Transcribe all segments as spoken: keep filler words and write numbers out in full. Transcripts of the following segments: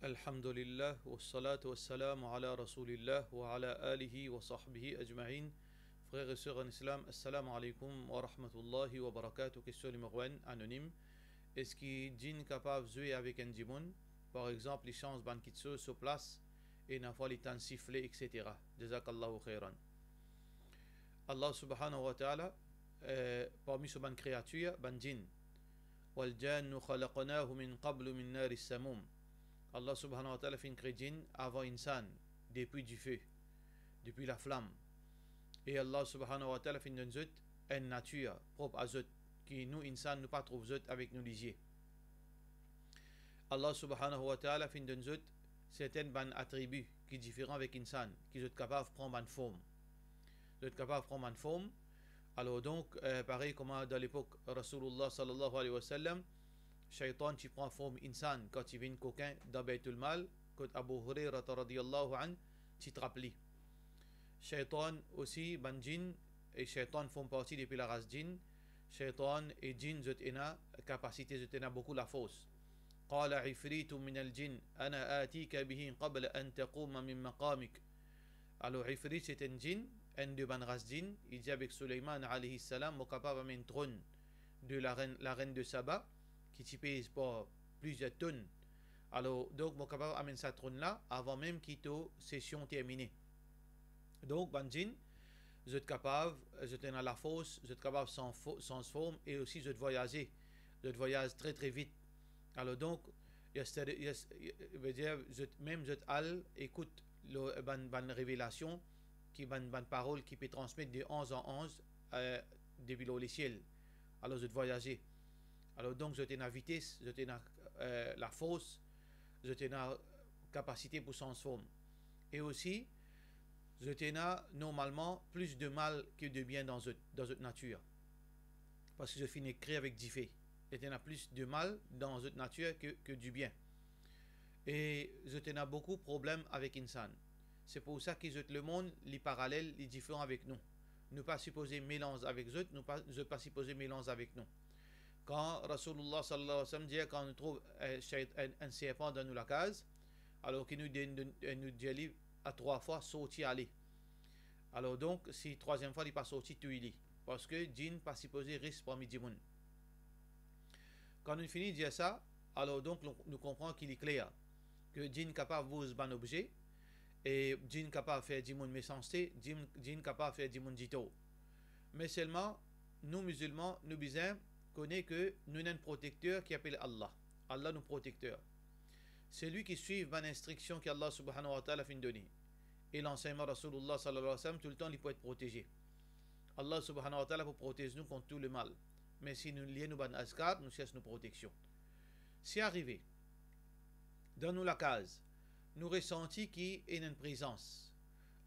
Alhamdulillah, wassalatu wassalamu ala Rasoulillah, wa ala alihi wa sahbihi ajmain. Frer e ser an Islam, assalamu alaykoum wa rahmatullahi wa barakatuh. Kestion nimero enn, anonim. Eski djinn kapav zwe avek enn dimoun? Par exanp, li sanz bann kitsoz so plas, e ena fwa li tann sifle, et cetera. Jazakallahu khairan. Allah subhanahu wa ta'ala, eh, parmi so bann kreatir, bann djinn. Wal janna khalaqnahu min qablu min nari samum. Allah subhanahu wa ta'ala finn kre djinn avan insan, depi dife, depi laflam. E Allah subhanahu wa ta'ala finn donn zot enn natir prop a zot, ki nou insan nou pa trouv zot avek nou lizie. Allah subhanahu wa ta'ala finn donn zot sertin bann atribi ki diferan avek insan, ki zot kapav pran bann form. Zot kapav pran bann form. Alor donk, eh, parey kouma dan lepok Rasoulillah sallallahu alayhi wa sallam, shaytan ti pran form insan kan ti vinn kokin dan Baytul Mal, kot Abu Hurairah radiyallahu anhu ti trap li. Shaytan osi, bann djinn, e shaytan form parti depi laras djinn. Shaytan e djinn, zot ena kapasite, zot ena boukou lafors. Qala ifritun minal jinn, ana atika bihi qabla an taquma min maqamik. Alor, ifrit, se enn djinn, enn de bann ras djinn, li dir avek Souleyman alayhi salam, mo kapav amenn tronn de larenn, larenn de Saba, ki ti pez par plizier tonn. Alor, donk, mo kapav amenn sa tronn la avan mem ki to sesion termine. Donk, bann djinn, zot kapav, zot ena lafors, zot kapav san fo-, sanz form e osi zot vwayaze. Zot vwayaz tre, tre vit. Alor donk, yastere-, yas-, vedir, zot, mem zot al ekout lor bann, bann revelasion, ki bann, bann parol ki pe transmet de anz an anz, eh, depi lor lesiel. Alor zot vwayaze. Alor donk, zot ena vites, zot ena, eh, lafors, zot ena kapasite pou sanz form. E osi, zot ena normalman plis de mal ke de bien dan zot, dan zot natir. Parski zot finn kre avek dife. Zot ena plis de mal dan zot natir ke, ke di bien. E zot ena boukou problem avek insan. Se pou sa ki zot lemond, li paralel, li diferan avek nou. Nou pa sipoze melanz avek zot, nou pa, zot pa sipoze melanz avek nou. Kan Rasoulillah sallallahu alayhi wa sallam dir, kan nou trouv, eh, shayt-, enn, enn serpan dan nou lakaz, alor ki nou dir, nou, eh, nou dir li a trwa fwa, sorti, ale. Alor donk, si trwaziem fwa li pa sorti, touy li. Parski djinn pa sipoze res parmi dimoun. Kan nou fini dir sa, alor donk, nou, nou konpran ki li kler, ke djinn kapav bouz bann obze, e djinn kapav fer dimoun mesanste, djinn, djinn kapav fer dimoun ditor. Me selman, nou mizilman, nou bizin kone ke nou ena enn protekter ki apel Allah. Allah nou protekter. Selwi ki swiv bann instriksion ki Allah subhanahu wa ta'ala finn done, e lansegnman Rasoulillah sallallahu alayhi wa sallam, toultan li pou et proteze. Allah subhanahu wa ta'ala pou protez nou kont tou lemal. Me si nou lir nou bann azkar, nou sers nou proteksion. Si arive, dan nou lakaz, nou resanti ki ena enn prezans,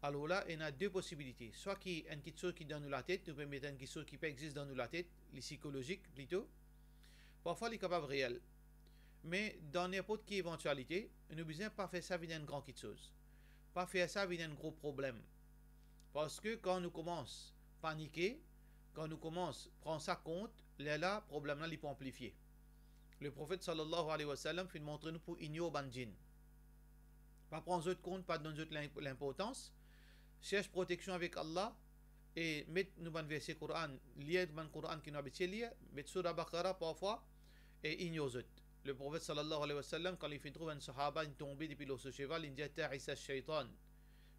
alor la, ena de posibilite. Swa ki enn kitsoz ki dan nou latet, nou pe met enn kitsoz ki pa exis dan nou latet, li sikolozik plito. Parfwa li kapav reel. Me dan ninport ki evantialite, nou bizin pa fer sa vinn enn gran kitsoz. Pa fer sa vinn enn gro problem. Parski kan nou koumans panike, kan nou koumans pran sa kont, lerla problem la li pou anplifie. Leprofet sallallahu alayhi wa sallam finn montre nou pou ignor bann djinn. Pa pran zot kont, pa donn zot lin-, linportans. Sers proteksion avek Allah e met nou bann verse Koran, lir bann Koran ki nou abitie lir, met Soura Baqara parfwa e ignor zot. Leprofet sallallahu alayhi wa sallam, kan li finn trouv enn sahaba inn tonbe depi lor so seval, li dir, "Ta'isa shaytan."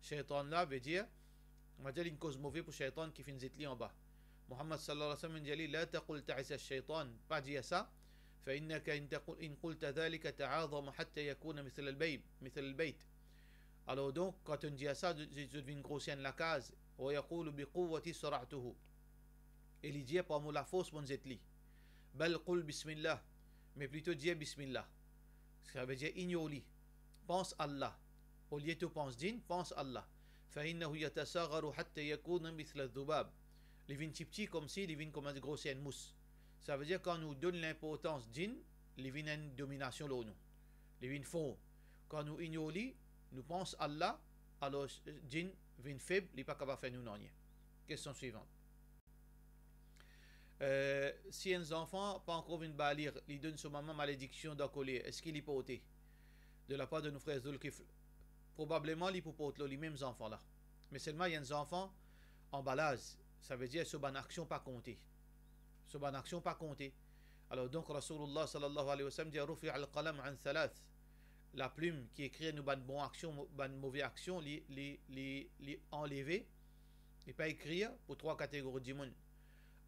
Shaytan la, vedir, vedir linn koz move pou shaytan ki finn zet li anba. Muhammad sallallahu alayhi wa sallam inn dir li, "La taqul ta'isa shaytan," pa dir sa. "Fa innaka in taqul, in qulta dhalika ta'azama hatta yakuna mithla al-bayt, mithla al-bayt." Alor donk, kan to'nn dir sa, zot, zot vinn groser enn lakaz. "Wa yaqulu bi quwwati sara'tuhu." E li dir, "Par mo lafors mo'nn zet li." "Bal qul bismillah." Me plito dir bismillah. Savedir ignor li. Pans Allah. Olie to pans djinn, pans Allah. "Fa innahu yatasagharu hatta yakuna mithla dhubab." Li vinn tipti koumsi li vinn kouma groser enn mous. Savedir kan nou donn linportans djinn, li vinn enn dominasion lor nou. Li vinn for. Kan nou ignor li, nou pans Allah, alor djinn vinn feb, li pa kapav fer nou nanye. Kestion swivan. Eh, si enn zanfan pa ankor vinn balig, li donn so mama malediksion dan koler, eski li porte? de lapar de nou frer Zulkifl. Probableman li pou port lor li mem zanfan la. Me selman li enn zanfan anba laz, savedir so bann aksion pa konte. So bann aksion pa konte. Alor donk Rasoulullah sallallahu alayhi wa sallam dir, "Rufi'al qalam an thalath." Laplim ki ekrir nou bann bon aksion, mo-, bann move aksion, li, li, li, li anleve. Li pa ekrir pou trwa kategori dimoun.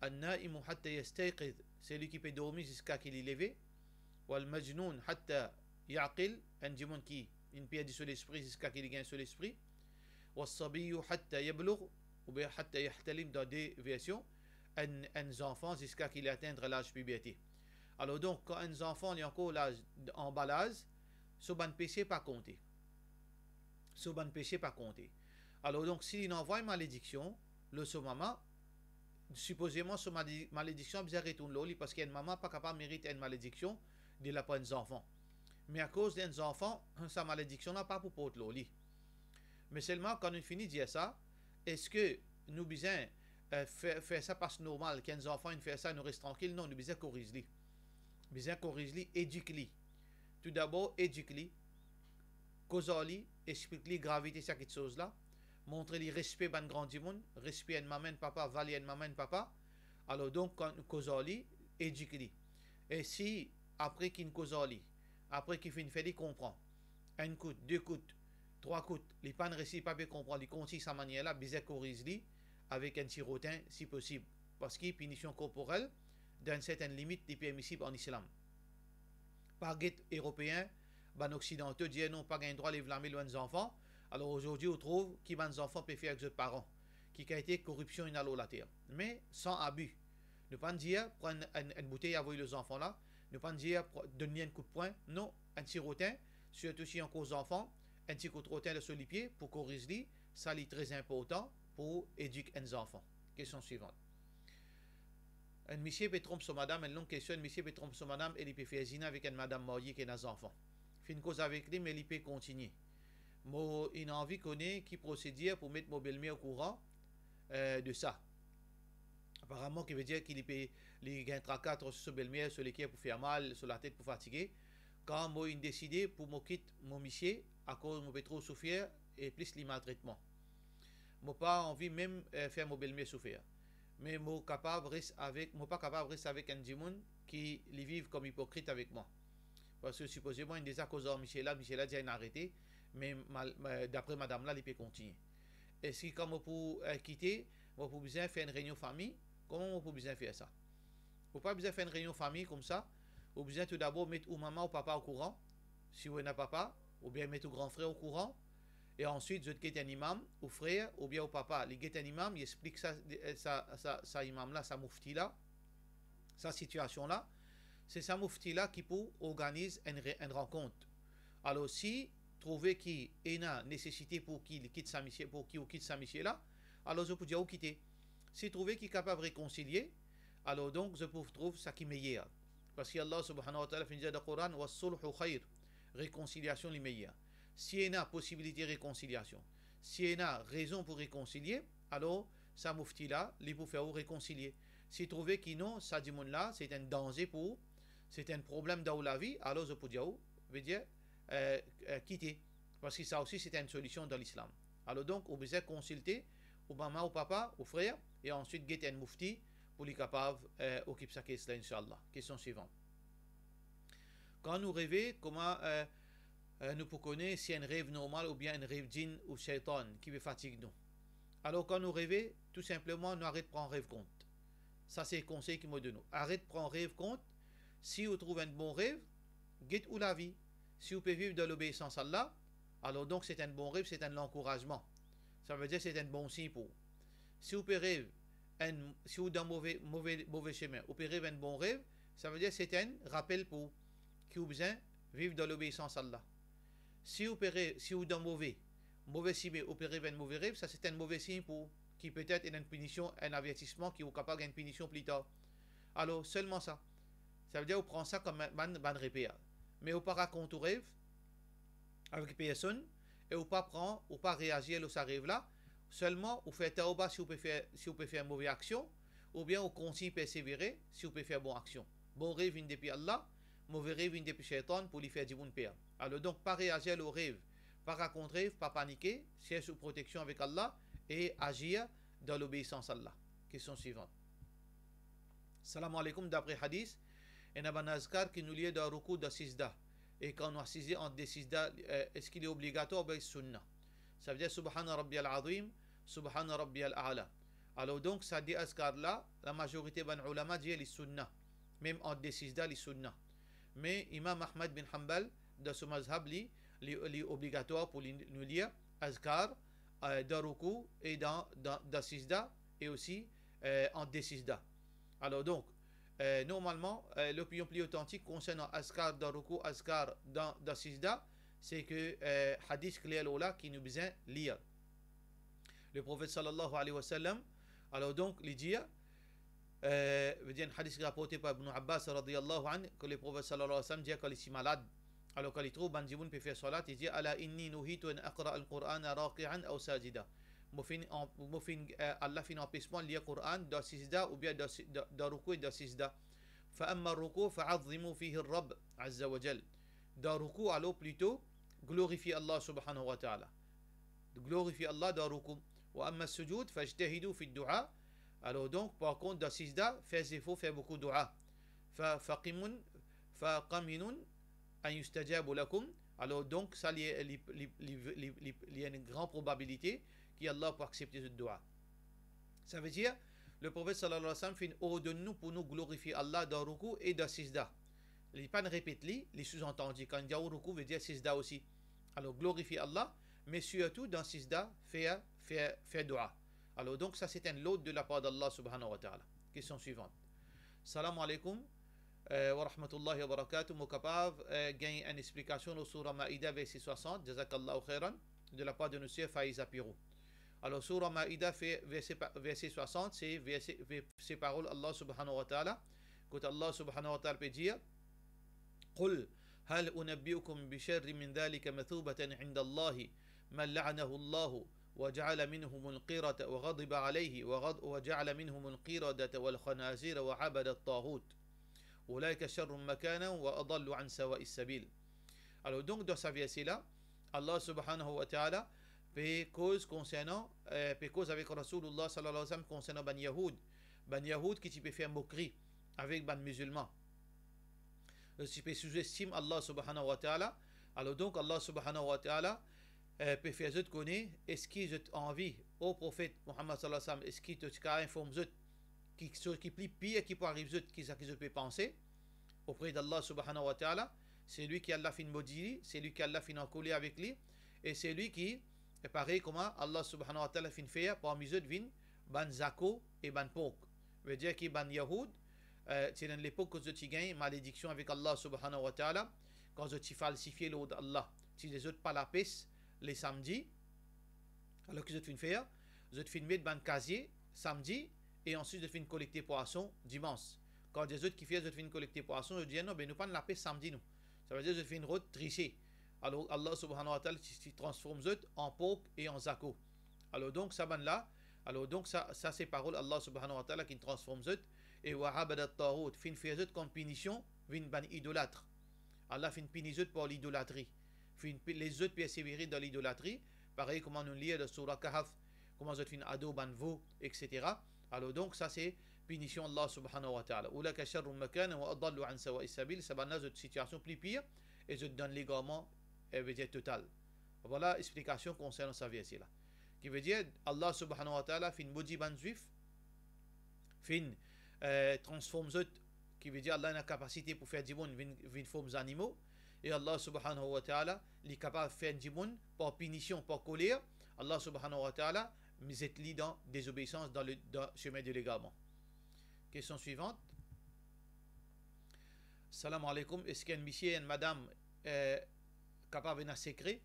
An-naimu hatta yastayqiz, seli ki pe dormi ziska ki li leve. Wal majnoun hatta yaqil, enn dimoun ki inn perdi so lespri ziska ki li gagn so lespri. Was sabiyyu hatta yablugh, oubien hatta yahtalim dan de version, enn, enn zanfan ziska ki li atenn laz piberte. Alor donk, kan enn zanfan li ankor laz, anba laz, so bann pese pa konte. So bann pese pa konte. Alor donk, si li anvway malediksion lor so mama, sipozeman so male-, malediksion bizin retourn lor li, parski enn mama pa kapav merit enn malediksion de lapar enn zanfan. Me akoz li enn zanfan, sa malediksion la pa pou port lor li. Me selman, kan nou fini dir sa, eski nou bizin, eh, fer, fer sa pas normal, ki enn zanfan inn fer sa, nou res trankil? Non, nou bizin koriz li. Bizin koriz li, edik li. Toudabor, edik li, koz ar li, explik li gravite sa kiksoz la, montre li respe bann gran dimoun, respe enn mama, enn papa, valer enn mama, enn papa. Alor donk, kan koz ar li, edik li. E si, apre ki'nn koz ar li, apre ki finn fer li konpran, enn kout, de kout, trwa kout, li pa'nn resi, pa pe konpran, li kontign sa manier la, bizin koriz li avek enn ti rotin, si posib. Parski pinision korporel, dan enn sertenn limit, li permisib an Islam. Pa get Eropeen, bann Oksidanto dir non, pa gagn drwa lev lame lor enn zanfan. Alor azordi ou trouv ki bann zanfan pe fer avek zot paran, ki kalite koripsion ena lor later. Me san abi. Nou pa'nn dir pran enn, enn, enn boutey avoy lor zanfan la, nou pa'nn dir pr-, donn li enn kout pwin, non, enn ti rotin, sirtou si ankor zanfan, enn ti kout rotin dan so lipie pou koriz li, sa li tre inportan pou edik enn zanfan. Kestion swivan. Enn misie pe tronp so madam, enn long kestion, enn misie pe tronp so madam e li pe fer zina avek enn madam marye ki ena zanfan. Finn koz avek li, me li pe kontigne. Mo inn anvi kone ki prosedir pou met mo belmer okouran, eh, de sa. Aparaman, ki vedir ki li pe, li gagn traka tro so belmer, so leker pou fer mal, so latet pou fatige. Kan mo inn deside pou mo kit mo misie, akoz mo pe tro soufer e plis li maltret mwa. Mo pa anvi mem, eh, fer mo belmer soufer. Me mo kapav res avek, mo pa kapav res avek enn dimoun ki li viv kom ipokrit avek mwa. Parski sipozeman inn deza koz ar misie la, misie la dir inn arete, me mal, me dapre madam la, li pe kontigne. Eski kan mo pou, eh, kite, mo pou bizin fer enn reynion fami? Kouma mo pou bizin fer sa? Ou pa bizin fer enn reynion fami koumsa, ou bizin toudabor met ou mama ou papa okouran, si ou ena papa, oubien met ou gran frer okouran, e answit zot get enn imam, ou frer oubien ou papa, li get enn imam, li explik sa, sa, sa, sa imam la, sa moufti la, sa sitiasion la, se sa moufti la ki pou organiz enn re-, enn rankont. Alor, si trouve ki ena nesesite pou ki li kit sa misie, pou ki ou kit sa misie la, alor zot pou dir ou kite. Si trouve ki kapav rekonsilie, alor donk zot pou trouv sa ki meyer. Parski Allah subhanahu wa ta'ala finn dir dan Koran, "Wassulhu khayr", rekonsiliasion li meyer. Si ena posibilite rekonsiliasion, si ena rezon pou rekonsilie, alor sa moufti la, li pou fer ou rekonsilie. Si trouve ki non, sa dimoun la, se enn danze pou ou, se enn problem dan ou lavi, alor zot pou dir ou, vedir, eh, eh, kite. Parski sa osi se enn solision dan Lislam. Alor donk, ou bizin konsilte ou mama, ou papa, ou frer, e answit get enn moufti pou li kapav, eh, okip sa kes la, inshallah. Kestion swivan. Kan nou reve, kouma, eh, eh, nou pou kone si enn rev normal oubien enn rev djinn ou sheytan ki pe fatig nou? Alor, kan nou reve, tou sinpleman, nou aret pran rev kont. Sa se konsey ki mo donn ou. Aret pran rev kont. Si ou trouv enn bon rev, get ou lavi. Si ou pe viv dan lobeisans Allah, alor donk se enn bon rev, se enn lankourazman. Savedir se enn bon sign pou ou. Si ou pe rev enn, si ou dan move, move, move semin, ou pe rev enn bon rev, savedir se enn rapel pou ou ki ou bizin viv dan lobeisans Allah. Si ou pe re-, si ou dan move, move simin, ou pe rev enn move rev, sa se enn move sign pou ou, ki petet ena enn pinision, enn avertisman ki ou kapav gagn pinision plitar. Alor, selman sa. Savedir ou pran sa kom bann, bann reper. Me ou pa rakont ou rev avek personn e ou pa pran, ou pa reazir lor sa rev la. Selman ou fer tawba si ou pe fer, si ou pe fer move aksion, oubien ou kontign persevere si ou pe fer bon aksion. Bon rev vinn depi Allah, move rev vinn depi sheytan pou li fer dimoun per. Alor donk, pa reazir lor rev, pa rakont rev, pa panike, sers ou proteksion avek Allah e azir dan lobeisans Allah. Kestion swivan. Salam aleykoum, dapre hadis, ena bann azkar ki nou lir dan roukou, dan sizda, e kan nou asize ant de sizda, eh, eski li obligatwar oubien sunna? Savedir, Subhana Rabbiyal Azim, Subhana Rabbiyal A'la. Alor donk, sa de azkar la, lamazorite bann oulama dir li sunna. Mem ant de sizda, li sunna. Me Imam Ahmad bin Hanbal, dan so mazhab li, li, li obligatwar pou li, nou lir azkar, eh, dan roukou e dan, dan, dan sizda, e osi, eh, ant de sizda. Alor donk, eh, normalman, eh, lopinion pli otantik konsernan azkar dan roukou, azkar dan, dan sizda, se ke, eh, hadis kler lor la ki nou bizin lir. Leprofet sallallahu alayhi wa sallam, alor donk, li dir, eh, vedir enn hadis ki raporte par Ibn Abbas radiyallahu anhu, ke Leprofet sallallahu alayhi wa sallam dir kan li ti malad, alor kan li trouv bann dimoun pe fer salat, li dir, "Ala inni nuhitu an aqra al-Qur'ana raki'an aw sajida." Mo finn an-, mo finn, eh, Allah finn anpes mwa lir Qur'an dan sizda oubien dan si-, dan, dan roukou e dan sizda. "Fa amma ar-ruku' fa azzimu fihi ar-Rabb azza wa jal." Dan roukou, alor plito, glorifie Allah subhanahu wa ta'ala. Glorifie Allah dan roukou. "Wa amma as-sujud fajtahidu fi ad-du'a." Alor donk, par kont, dan sizda, fer zefor, fer boukou doua. Fa, fa qimun, fa qaminun an yustajabu lakum. Alor donk, sa li, li, li ena enn gran probabilite ki Allah pou aksepte zot doua. Savedir, Leprofet sallallahu alayhi wa sallam finn ordonn nou pou nou glorifie Allah dan roukou e dan sizda. Li pa'nn repet li, li souzantandi, kan li dir roukou, vedir sizda osi. Alor, glorifie Allah, me sirtou dan sizda, fer, fer, fer doua. Alor donk, sa se enn lord de lapar d'Allah subhanahu wa ta'ala. Kestion swivan. Salam aleykoum, eh, wa rahmatullahi wa barakatuh. Mo kapav, eh, gagn enn explikasion lor Sourah Maida, verse swasant, jazakallahu khairan, de lapar de nou ser Faiza Pirou. Alor, Sourah Maida, fe-, verse pa-, verse swasant, se verse, ve-, se parol Allah subhanahu wa ta'ala, kot Allah subhanahu wa ta'ala pe dir, "Qul hal unabbi'ukum bi sharrin min dhalika mathubatan inda Allahi, man la'anahu Allahu wa ja'ala minhumul qirada wa ghadiba alayhi wa ghad-, wa ja'ala minhumul qiradata wal khanazira wa abada at-taghut. Ulaika sharrun makanan wa adallu an sawa'is sabil." Alor donk, dan sa verse la, Allah subhanahu wa ta'ala pe koz konsernan, eh, pe koz avek Rasoulullah sallallahu alayhi wa sallam konsernan bann Yahoud. Bann Yahoud ki ti pe fer mokri avek bann mizilman. Zot ti pe souzestim Allah subhanahu wa ta'ala. Alor donk, Allah subhanahu wa ta'ala, eh, pe fer zot kone, eski zot anvi, o Profet Muhammad sallallahu alayhi wa sallam, eski to ti kav inform zot kiksoz ki pli pir ki pou ariv zot ki sa ki zot pe panse opre d'Allah subhanahu wa ta'ala, selwi ki Allah finn modi li, selwi ki Allah finn ankoler avek li, e selwi ki, e parey kouma Allah subhanahu wa ta'ala finn fer parmi zot vinn bann zako e bann pork. Vedir ki bann Yahoud, eh, ti ena enn lepok kot zot ti gagn malediksion avek Allah subhanahu wa ta'ala, kan zot ti falsifie lord Allah, ti dir zot pa lapes le samdi, alor ki zot finn fer, zot finn met bann kazie samdi, e answit zot finn kolekte pwason dimans. Kan dir zot kifer zot finn kolekte pwason, zot dir, "Non, be nou pa'nn lapes samdi nou." Savedir zot finn rod trise. Alor Allah subhanahu wa ta'ala ti, ti transform zot an pork e an zako. Alor donk, sa bann la, alor donk, sa, sa se parol Allah subhanahu wa ta'ala ki transform zot, e wa abada at-taghut, finn fer zot kom pinision, vinn bann idolat. Allah finn pini zot par lidolatri. Finn pi-, les zot persevere dan lidolatri, parey kouma nou lir dan Sourah Kahf, kouma zot finn ador bann vo, et cetera. Alor donk, sa se pinision Allah subhanahu wa ta'ala. Ulaika sharrun makanan wa adallu an sawa'is sabil, sa bann la zot sitiasion pli pir, e zot dan legarman, eh, vedir total. Vwala explikasion konsernan sa verse la. Ki vedir, Allah subhanahu wa ta'ala finn modi bann Zwif, finn, eh, transform zot, ki vedir Allah ena kapasite pou fer dimoun vinn, vinn form zanimo, e Allah subhanahu wa ta'ala, li kapav fer dimoun par pinision, par koler, Allah subhanahu wa ta'ala, zet li dan dezobeisans, dan le, dan semin de legarman. Kestion swivan. Salam aleykoum. Eski enn misie, enn madam, eh, kapav ena sekre?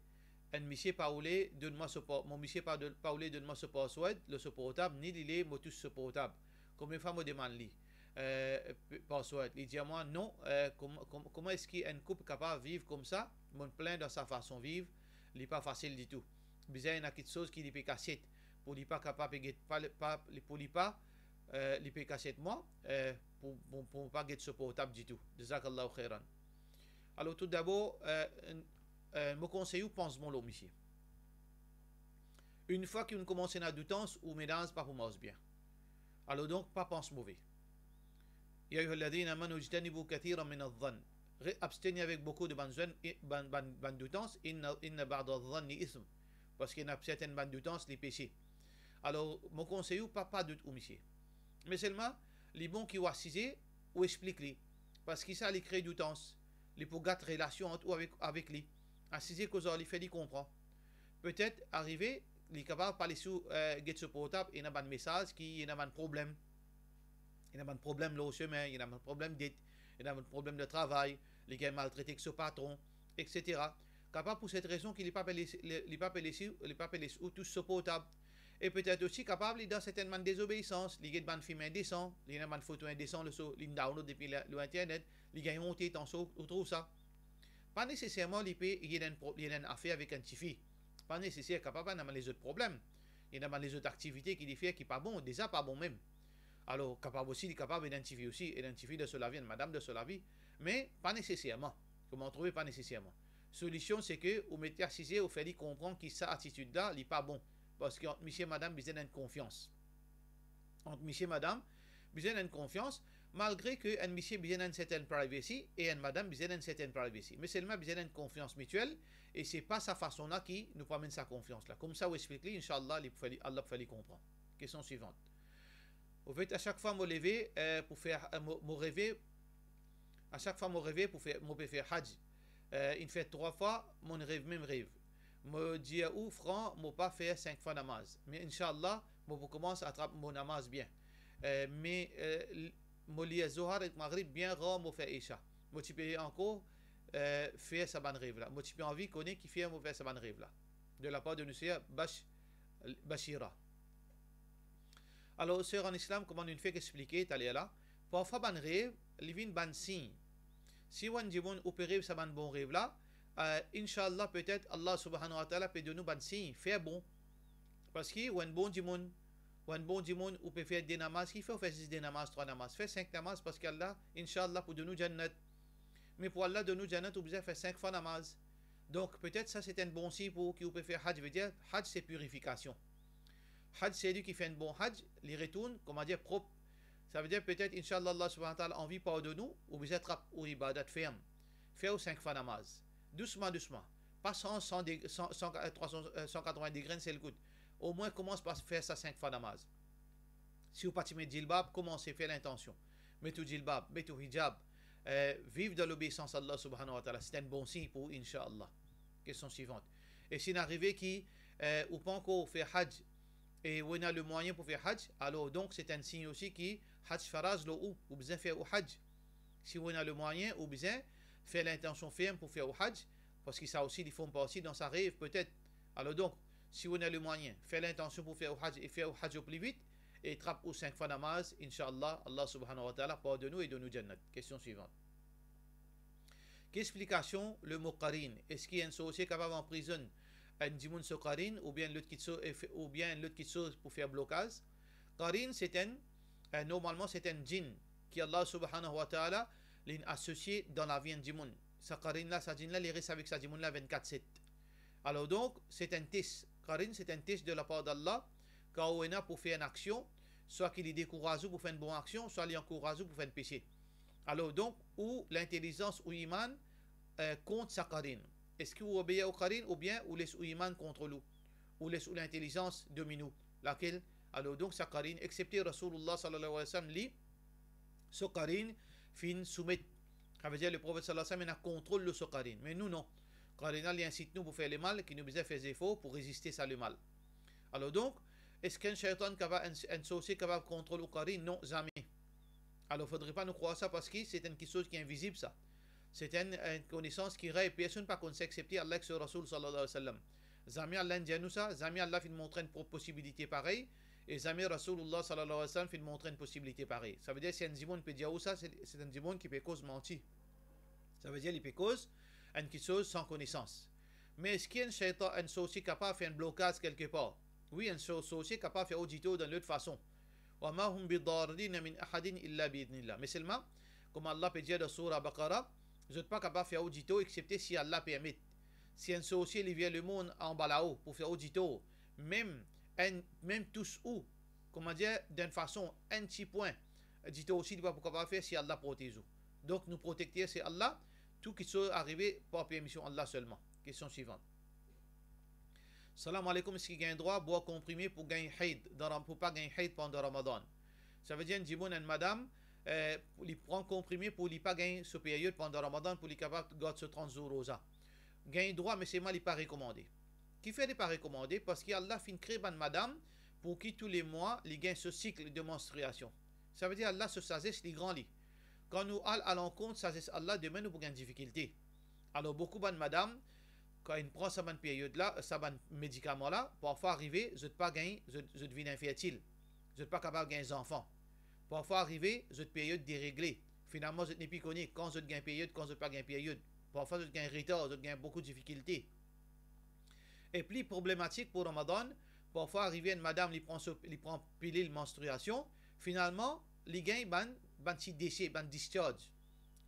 Enn misie pa oule donn mwa so pa-, mo misie pa don-, pa oule donn mwa so password lor so portab, ni li le mo tous so portab. Konbien fwa mo demann li, eh, p-, password, li dir mwa non, eh, kouma, kouma, kouma eski enn koup kapav viv koumsa? Monn plin dan sa fason viv, li pa fasil ditou. Bizin ena kiksoz ki li pe kasiet, pou li pa kapav pe get, pa, pa, pou li pa, eh, li pe kasiet mwa, eh, pou, pou, pou pa get so portab ditou. Jazakallahu khairan. Alor, toudabor, eh, enn, eh, mo konsey ou pans bon lor misie. Enn fwa ki ou'nn koumans ena doutans, ou mennaz pa pou mars bien. Alor donk, pa pans move. Ya ayyuhalladhina amanu ijtanibu kathiran mina zann. Re-, abstenir avek boukou de bann zwenn, e, bann, bann, bann doutans, inna, inna ba'da zanni ism. Parski ena sertenn bann doutans, li pese. Alor, mo konsey ou, pa, pa dout ou misie. Me selman, li bon ki ou asize, ou explik li. Parski sa, li kre doutans. Li pou gat relasion ant ou avek, avek li. Asize koz ar li, fer li konpran. Petet, arive, li kapav pa les ou, eh, get so portab, ena bann mesaz ki, ena bann problem. Ena bann problem lor semin, ena bann problem det, ena bann problem de travay, li gagn maltrete ek so patron, et cetera. Kapav pou set rezon ki li pa pe les, li, li pa pe les, li pa pe les ou tous so portab. E petet osi kapav li dan sertenn bann dezobeisans, li get bann fim indesan, li ena bann foto indesan lor so, li download depi la, lor internet, li gagn onte tan so, ou trouv sa. Pa neseserman li pe, li ena enn pro-, li ena enn afer avek enn tifi. Pa neseser, kapav ena bann lezot problem. Ena bann lezot aktivite ki li fer ki pa bon, deza pa bon mem. Alor, kapav osi, li kapav ena enn tifi osi, ena enn tifi dan so lavi, enn madam dan so lavi, me pa neseserman. Kouma ou trouve, pa neseserman. Solision, se ke ou met li asize, ou fer li konpran ki sa atitid la, li pa bon. Parski ant misie e madam bizin enn konfians. Ant misie e madam bizin enn konfians, malgre ke enn misie bizin enn sertenn privacy e enn madam bizin enn sertenn privacy. Me selman bizin enn konfians mitiel, e se pa sa fason la ki nou pou amenn sa konfians la. Koumsa ou explik li, inshallah, li pou fer li, Allah pou fer li konpran. Kestion swivant. Anfet, a sak fwa mo leve, eh, pou fer, eh, mo, mo reve, a sak fwa mo reve pou fer, mo pe fer Hajj. Eh, inn fer trwa fwa, mo'nn rev mem rev. Mo dir ou fran, mo pa fer sink fwa namaz. Me inshallah, mo pou koumans atrap mo namaz bien. Eh, me, eh, l-, mo lir Zohar ek Maghrib bien rar, mo fer Isha. Mo ti pe ankor, eh, fer sa bann rev la. Mo ti pe anvi kone kifer mo fer sa bann rev la. De lapar de nou ser Bash-, Bashira. Alor, ser an Islam, kouma nou fek explike taler la, parfwa bann rev, li vinn bann sign. Si ou enn dimoun ou pe rev sa bann bon rev la, eh, inshallah, petet Allah subhanahu wa ta'ala pe donn ou bann sign, fer bon. Parski ou enn bon dimoun, ou enn bon dimoun, ou pe fer de namaz, kifer ou fer zis de namaz, trwa namaz, fer sink namaz, parski Allah, inshallah, pou donn ou Jannat. Me pou Allah donn ou Jannat, ou bizin fer sink fwa namaz. Donk, petet sa se enn bon sign pou ou ki ou pe fer Hajj, vedir, Hajj se pirifikasion. Hajj, selwi ki fer enn bon Hajj, li retourn, kouma dir, prop. Savedir, petet, inshallah, Allah subhanahu wa ta'ala anvi pardonn ou, ou bizin trap ou ibadat ferm. Fer ou sink fwa namaz. Dousman, dousman. Pa sanz san deg-, san, san, eh, trwa san, eh, san katrovin degre enn sel kout. Omwin koumans par fer sa sink fwa namaz. Si ou pa ti met jilbab, koumanse fer lintansion. Met ou jilbab, met ou hijab, eh, viv dan lobeisans Allah subhanahu wa ta'ala. Se enn bon sign pou ou, inshallah. Kestion swivant. E si inn arive ki, eh, ou pankor fer Hajj, e ou ena lemwayin pou fer Hajj, alor donk se enn sign osi ki Hajj faraz lor ou, ou bizin fer ou Hajj. Si ou ena lemwayin, ou bizin fer lintansion ferm pou fer ou Hajj, parski sa osi li form parti dan sa rev, petet. Alor donk, si ou ena lemwayin, fer lintansion pou fer ou Hajj e fer ou Hajj o pli vit, e trap ou sink fwa namaz, inshallah, Allah subhanahu wa ta'ala pardonn ou e donn ou Jannat. Kestion swivant. Ki explikasion lemo qarin? Eski enn sorsie kapav anprizonn enn dimoun so qarin, oubien enn lot kitsoz, e fe-, oubien enn lot kitsoz pou fer blokaz? Qarin, se enn, eh, normalman, se enn jinn ki Allah subhanahu wa ta'ala, linn asosie dan lavi enn dimoun. Sa qarin la, sa jinn la, li res avek sa dimoun la vennkat set. Alor donk, se enn tes. Qarin, se enn tes de lapar d'Allah, kan ou ena pou fer enn aksion, swa ki li dekouraz ou pou fer enn bon aksion, swa li ankouraz ou pou fer enn pese. Alor donk, ou lintelizans ou iman, eh, kont sa qarin. Eski ou obeir ou qarin oubien ou les ou iman kontrol ou? Ou les ou lintelizans domin ou? Lakel? Alor donk, sa qarin, exepte Rasoulullah sallallahu alayhi wa sallam, li, so qarin finn soumet. Savedir, Leprofet sallallahu alayhi wa sallam ena kontrol lor so qarin. Me nou, non. Qarin la, li insit nou pou fer lemal, ki nou bizin fer zefor pou reziste sa lemal. Alor donk, eski enn shaytan kapav, enn, enn sorsie kapav kontrol ou qarin? Non, zame. Alor, fodre pa nou krwar sa, parski se enn kitsoz ki invizib, sa. Se enn, enn konesans ki rey, personn pa konn sa exepte Allah ek so Rasoul sallallahu alayhi wa sallam. Zame Allah inn dir nou sa, zame Allah finn montre enn po-, posibilite parey, e zame Rasoulullah sallallahu alayhi wa sallam finn montre enn posibilite parey. Savedir, si enn dimoun pe dir ou sa, se, se enn dimoun ki pe koz manti. Savedir, li pe koz enn kitsoz san konesans. Me eski enn shaytan, enn sorsie kapav fer enn blokaz kelke par? Wi, enn sor-, sorsie kapav fer ou ditor dan lot fason. Wa ma hum bidarrina min ahadin illa bi idhnillah. Me selman, kouma Allah pe dir dan Soura Baqara, zot pa kapav fer ou ditor exepte si Allah permet. Si enn sorsie li vinn lemond anba lao pou fer ou ditor, mem enn, mem tous ou, kouma dir, dan enn fason, enn ti pwin ditor osi li pa pou kapav fer si Allah protez ou. Donk nou protekter se Allah, tou kiksoz arive par permision Allah selman. Kestion swivan. Salam aleykoum, eski gagn drwa bwar konprime pou gagn hayd dan Ram-, pou pa gagn hayd pandan Ramadan? Savedir enn dimoun, enn madam, eh, li pran konprime pou li pa gagn so period pandan Ramadan, pou li kapav gard so trant zour roza. Gagn drwa, me selman li pa rekomande. Kifer li pa rekomande? Parski Allah finn kre bann madam pou ki tou le mwa li gagn so sik de manstriasion. Savedir Allah so sazes li gran li. Kan nou al alankont sazes Allah, demin nou pou gagn difikilte. Alor boukou bann madam, kan inn pran sa bann period la, sa bann medikaman la, parfwa arive zot pa gagn, zot, zot vinn infertil, zot pa kapav gagn zanfan. Parfwa arive zot period deregle, finalman zot nepli kone kan zot gagn period, kan zot pa gagn period. Parfwa zot gagn retar, zot gagn boukou difikilte. E pli problematik pou Ramadan, parfwa arive enn madam li pran so, li pran pilil manstriasion, finalman li gagn bann, bann ti dese, bann discharge,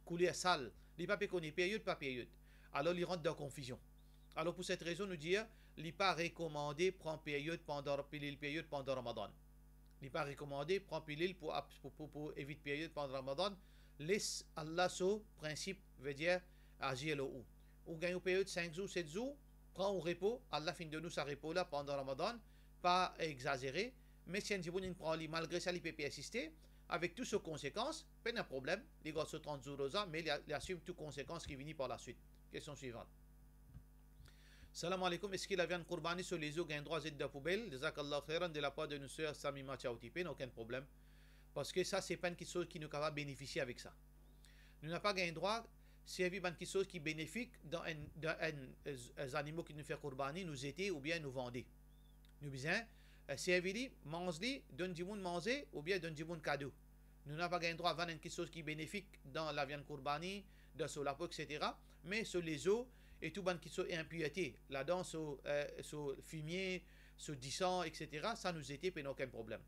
kouler sal, li pa pe kone period pa period. Alor li rant dan konfizion. Alor pou set rezon nou dir li pa rekomande pran period pandan, pilil period pandan Ramadan. Li pa rekomande pran pilil pou ap-, pou, pou, pou evit period pandan Ramadan. Les Allah so prinsip, vedir azir lor ou. Ou gagn ou period sink zour, set zour, pran ou repo, Allah finn donn ou sa repo la pandan Ramadan, pa exazere, me si enn dimoun inn pran li, malgre sa li pe persiste, avek tou so konsekans, pena problem, li gard so trant zour roza, me li a-, li asim tou konsekans ki vini par laswit. Kestion swivan. Salam aleykoum, eski laviann kourbani so lezo gagn drwa zet dan poubel? Jazakallah khairan de lapar de nou ser Samima Chauti, pena okenn problem. Parski sa se pa enn kiksoz ki nou kapav benefisie avek sa. Nou napa gagn drwa servi bann kiksoz ki benefik dan enn, dan enn, eh, z-, eh, zanimo ki nou fer kourbani, nou zete oubien nou vande. Nou bizin, eh, servi li, manz li, donn dimoun manze oubien donn dimoun kado. Nou napa gagn drwa vann enn kiksoz ki benefik dan laviann kourbani, dan so lapo, et cetera. Me so lezo e tou bann kiksoz inpirte ladan, so, eh, so fimie, so disan, et cetera, sa nou zete, pena okenn problem.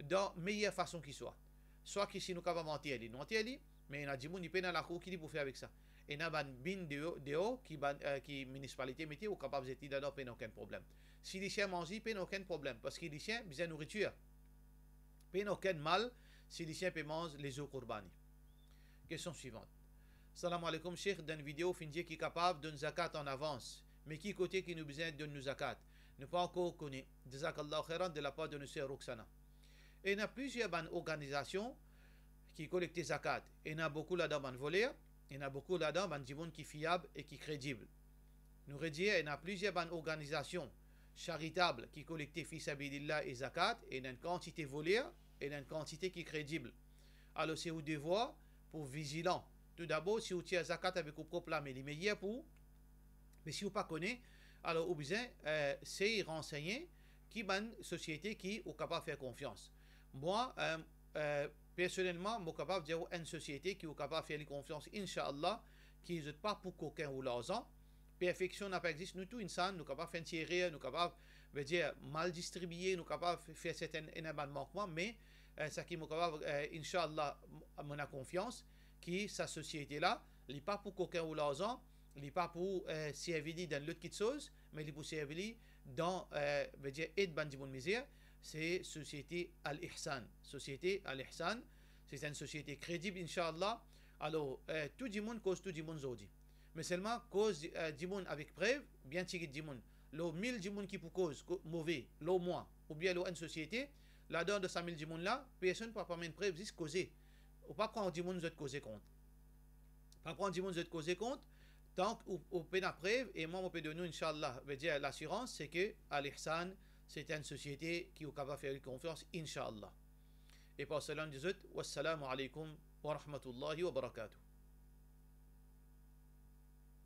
Dan meyer fason ki swa. Swa ki si nou kapav anter li, nou anter li, me ena dimoun li pena lakour, ki li pou fer avek sa? Ena bann bin deor, deor ki bann, eh, ki minisipalite mete, ou kapav zet li ladan, pena okenn problem. Si lisien manz li, pena okenn problem, parski lisien bizin nouritir. Pena okenn mal si lisien pe manz lezo kourbani. Kestion swivan. Salam aleykoum Sheikh, dan video finn dir ki kapav donn zakat an avans, me ki kote ki nou bizin donn nou zakat? Nou pa ankor kone. Jazakallah khairan de lapar de nou ser Roxana. Ena plizier bann organizasion ki kolekte zakat. Ena boukou ladan bann voler, ena boukou ladan bann dimoun ki fiab e ki kredib. Nou redir, ena plizier bann organizasion charitab ki kolekte fi sabilillah e zakat, ena enn kantite voler, ena enn kantite ki kredib. Alor se ou devwar pou vizilan. Toudabor, si ou tir zakat avek ou prop lame, li meyer pou ou. Me si ou pa kone, alor ou bizin, eh, sey ransegne ki bann sosiete ki ou kapav fer konfians. Mwa, eh, eh, personelman, mo kapav dir ou enn sosiete ki ou kapav fer li konfians, inshallah, ki zot pa pou kokin ou larzan. Perfeksion napa existe, nou tou insan, nou kapav fer enn ti erer, nou kapav, vedir, mal distribie, nou kapav fer serten, ena bann mankman, me, eh, sa ki mo kapav, eh, inshallah, mo ena konfians ki sa sosiete la, li pa pou kokin ou larzan, li pa pou, eh, servi li dan lot kiksoz, me li pou servi li dan, eh, vedir ed bann dimoun mizer. Se sosiete Al Ihsan. Sosiete Al Ihsan, se enn sosiete kredib, inshallah. Alor, eh, tou dimoun koz tou dimoun zordi. Me selman koz, eh, dimoun avek prev, bien tigit dimoun. Lor mil dimoun ki pou koz ko-, move lor mwa oubien lor enn sosiete, ladan dan sa mil dimoun la, personn pa pou amenn prev, zis koze. Ou pa pran dimoun zot koze kont. Pa pran dimoun zot koze kont, tank ou, ou pena prev, e mwa mo pe donn ou, inshallah, vedir lasirans, se ke Al Ihsan, se enn sosiete ki ou kapav fer li konfians, inshallah. E par sela nou dir zot, wassalamu aleykoum wa rahmatullahi wa barakatuh.